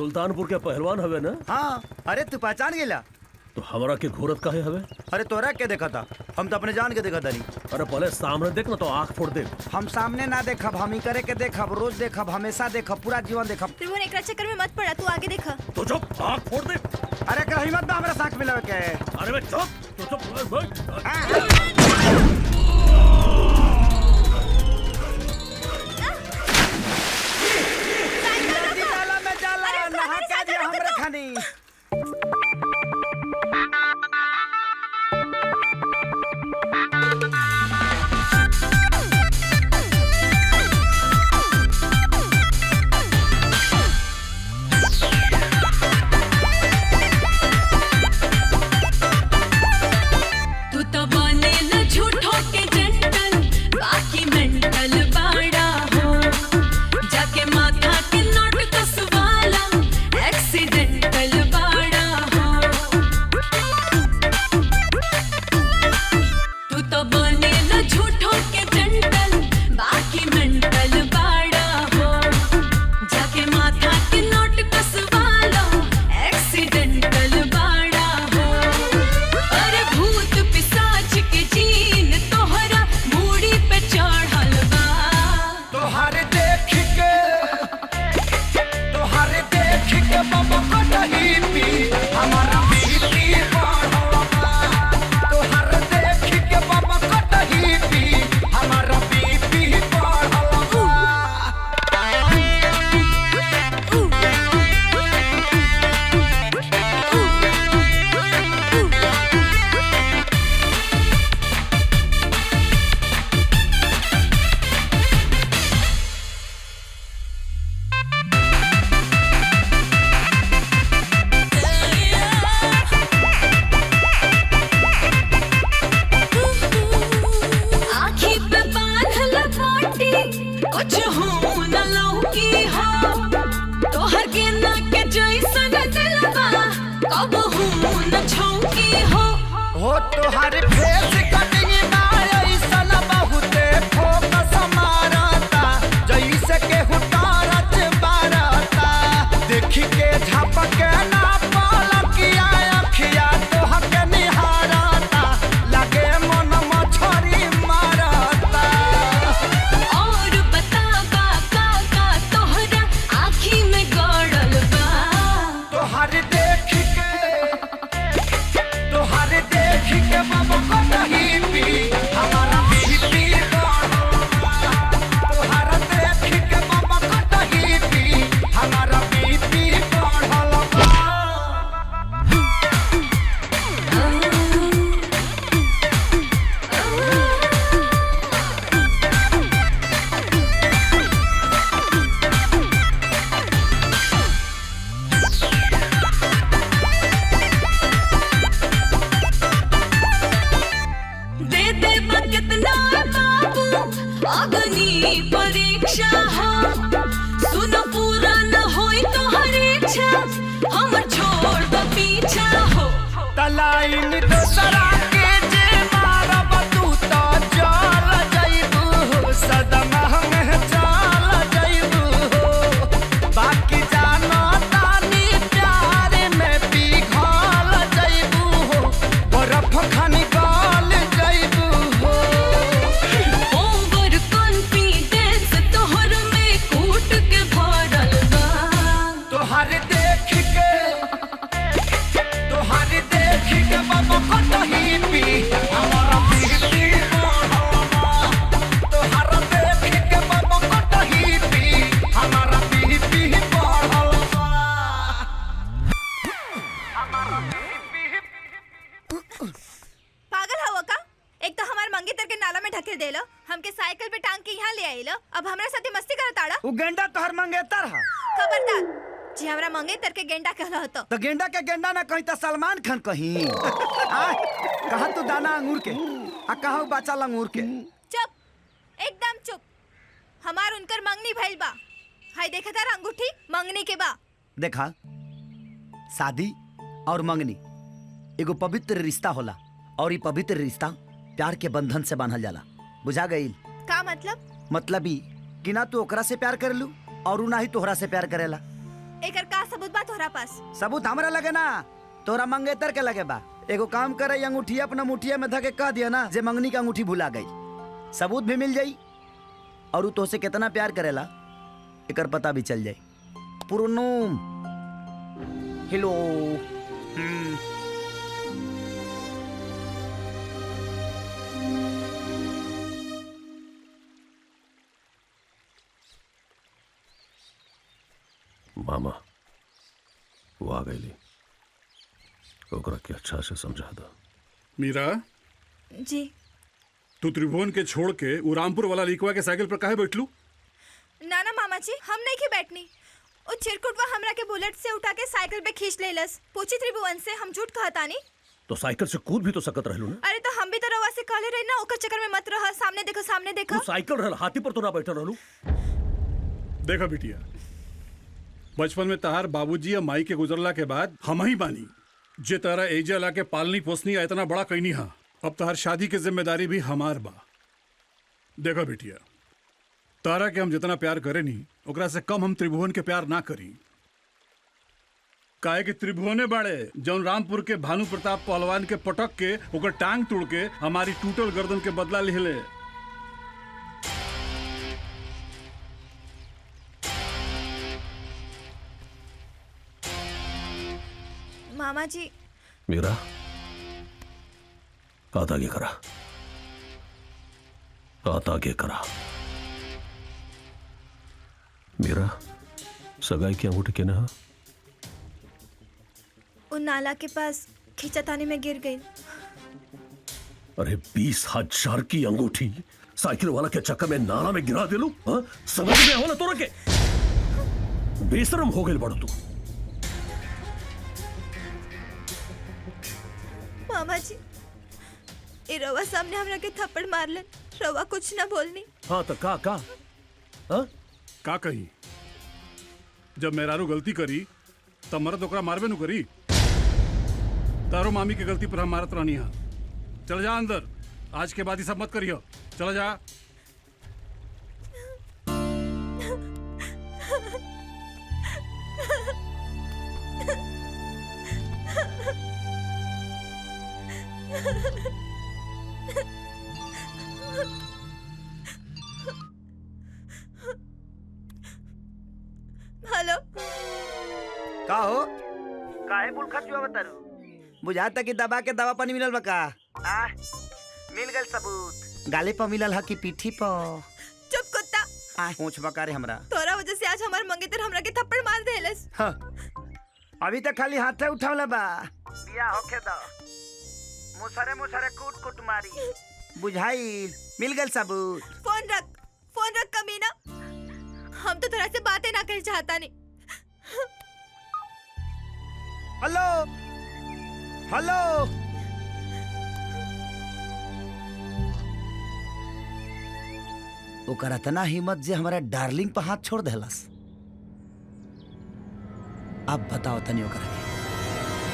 सुल्तानपुर के पहलवान हवे ना? हाँ। अरे तू पहचान गेला? तो हमरा के घूरत काहे हवे? अरे तोरा के देखा था, हम तो अपने जान के देखा था। नहीं अरे पहले सामने देख ना तो आंख फोड़ दे। हम सामने ना देखब, हम ही करे के देखब, रोज देखब, हमेशा देखब, पूरा जीवन देखब। त्रिभुवन एकरा चक्कर में मत पड़ा, तू आगे देखा। तो चुप, आंख फोड़ दे। अरे कर हिम्मत बा हमरा साथ मिलावे के। अरे बे चुप, तो चुप। नदी नाला में जाला नहा के जे हमरा खानी। तू तो बने न झूठो के जेंटल, बाकी मेंटल बाड़ा हो। जाके माथा के नोट कसवाला, एक्सीडेंटल बाड़ा हो। तू तो बने न झूठो के जेंटल, बाकी मेंटल बाड़ा हो। जाके माथा के नोट कसवाला, एक्सीडेंटल बाड़ा हो। अरे भूत पिशाच के जीन तोहरा मूड़ी पे चढ़ल बा। तोहार देख के, तोहार देख के बाबा कटही पी हमारा बीपी बढ़ल बा। तोहार देख के बाबा कटही पी हमारा बीपी बढ़ल बा। आँखी पे बांधल बाटी कुछ हो न लौकी हो। तोहर के ना के जैसन दिलवा कब हो न छौकी हो। हो तोहार फेस कटिंग बा ऐसन बहुते फोकस मारता, जैसे के हुटारच बारता। देखी के झपके ना पलकिया अखिया तोहके निहारता, लगे मन मछरी मारता। और बता का का का तोहरा आँखी में गड़ल बा। तोहार देख के, तोहार देख के बाबा कटही पी हमारा बीपी बढ़ल बा। तोहार देख के बाबा कटही पी हमारा बीपी बढ़ल बा। दे दे बा कितना बाबू अग्नि परीक्षा हो। सुन पूरा न होई तो हर इच्छा हमर छोड़ द पीछा हो। तलाइन दोसरा के जे मारब तू तो जल जइबू हो, सदमा में चल जइबू हो। बाकी जानो तानी प्यार में पिघल जइबू हो, बर्फ खानी गल जइबू हो। ओवर कॉन्फिडेंस तोहर में कूट के भरल बा। तोहार देख के, तोहार देख के बाबा कटही पी हमारा बीपी बढ़ल बा। तोहार देख के बाबा कटही पी हमारा बीपी बढ़ल बा। पागल हवा का? एक तो हमार मंगेतर के नाला में ढकेल देलो, हमके साइकिल पे टांग के यहाँ ले आइलो, अब हमरा साथे मस्ती करत आड़ा। उ गेंडा तोहर मंगेतर हा। खबरदार जी हमरा मंगेतर के गेंडा कहला होतो। तो गेंडा के गेंडा ना कहीं तो सलमान खान कहीं। आ, कहा तू दाना अंगूर के आ कहा उ बच्चा लंगूर के। चुप, एकदम चुप। हमार उनकर मंगनी भइल बा। हाय देखा तार अंगूठी मंगनी के बा। देखा, शादी और मंगनी एगो पवित्र रिश्ता होला और ये पवित्र रिश्ता प्यार के बंधन से बांधल जाला। बुझा गईल? का मतलब? मतलब ई कि ना तू ओकरा से प्यार करेलू और उ ना ही तोहरा से प्यार करेला। एकर का सबूत बा तोहरा पास? सबूत हमरा लगे ना, तोरा मंगेतर के लगे बा। एगो काम करे, अंगूठी अपना मुठिया में धके कह दिया ना जे मंगनी का अंगूठी भुला गई, सबूत भी मिल जाई और उ तोहसे कितना प्यार करेला एकर पता भी चल जाई। पुरनुम हेलो। मामा वो आ गई, ओकरा के अच्छा से समझा दो। मीरा जी। तू त्रिभुवन के छोड़ के उ रामपुर वाला लिखवा के साइकिल पर काहे बैठलू? ना ना मामा जी, हम नहीं के बैठनी। ओ चिरकुटवा हमरा के बुलेट से उठा के साइकिल पे खींच लेलस। पूछी त्रिभुवन से, हम झूठ कहतानी? तो साइकिल से कूद भी तो सकत रहलू ना। अरे तो हम भी तो रवा से कहले रही ना, ओकर चक्कर में मत रह, सामने देखो सामने देखो। तू साइकिल रहल, हाथी पर तो ना बैठल रहलू। देखा बिटिया, बचपन में तहार बाबूजी या माई के गुजरला के बाद हम ही बानी जे तारा एजा ला के पालनी पोसनी आ इतना बड़ा कईनी हा। अब तहार शादी के जिम्मेदारी भी हमार बा। देखो बिटिया, तारा के हम जितना प्यार करे नी ओकरा से कम हम त्रिभुवन के प्यार ना करी। काहे कि त्रिभुवने बाड़े जौन रामपुर के भानु प्रताप पहलवान के पटक के ओकर टांग तोड़ के हमारी टूटल गर्दन के बदला लिहले। मामा जी। मीरा हाथ आगे करा, हाथ आगे करा। मीरा सगाई की अंगूठी केने हा? उन नाला के पास खींचातानी में गिर गई। अरे 20,000 की अंगूठी साइकिल वाला के चक्कर में नाला में गिरा देलू? हाँ? समझ में होला तोरा के? बेशरम हो गई बड़ो तू। मामा जी, ए रवा सामने हमरा के थप्पड़ मारलन, रवा कुछ ना बोलनी। हाँ तो का का हाँ? का कही, जब मेहरारू गलती करी तब मरद ओकरा मारबे नु करी। तारो मामी के गलती पर हम मारत रहनी हा। चल जा अंदर, आज के बाद ये सब मत करियो, चला जा। हेलो। का हो काहे बुल खजुआ बतारू? बुझाता कि दबा के दवा पानी मिलल बा का? आ, मिल गल सबूत। गाले पर मिलल हा कि पीठी पर? चुप कुत्ता। आ पूछ बका रे हमरा। तोरा वजह से आज हमार मंगेतर हमरा के थप्पड़ मार देलस। हाँ, अभी तक खाली हाथे उठावला बा। बिया होखे दो, मुसरे मुसरे कूट कूट मारी। बुझाई मिल गल सबूत। फोन रख, फोन रख कमीना। हम तो तोरा से बातें ना करे चाहता नहीं। हेलो हेलो, ओकर इतना हिम्मत जे हमारा डार्लिंग पर हाथ छोड़ देलस। अब बताओ तनी ओकरा।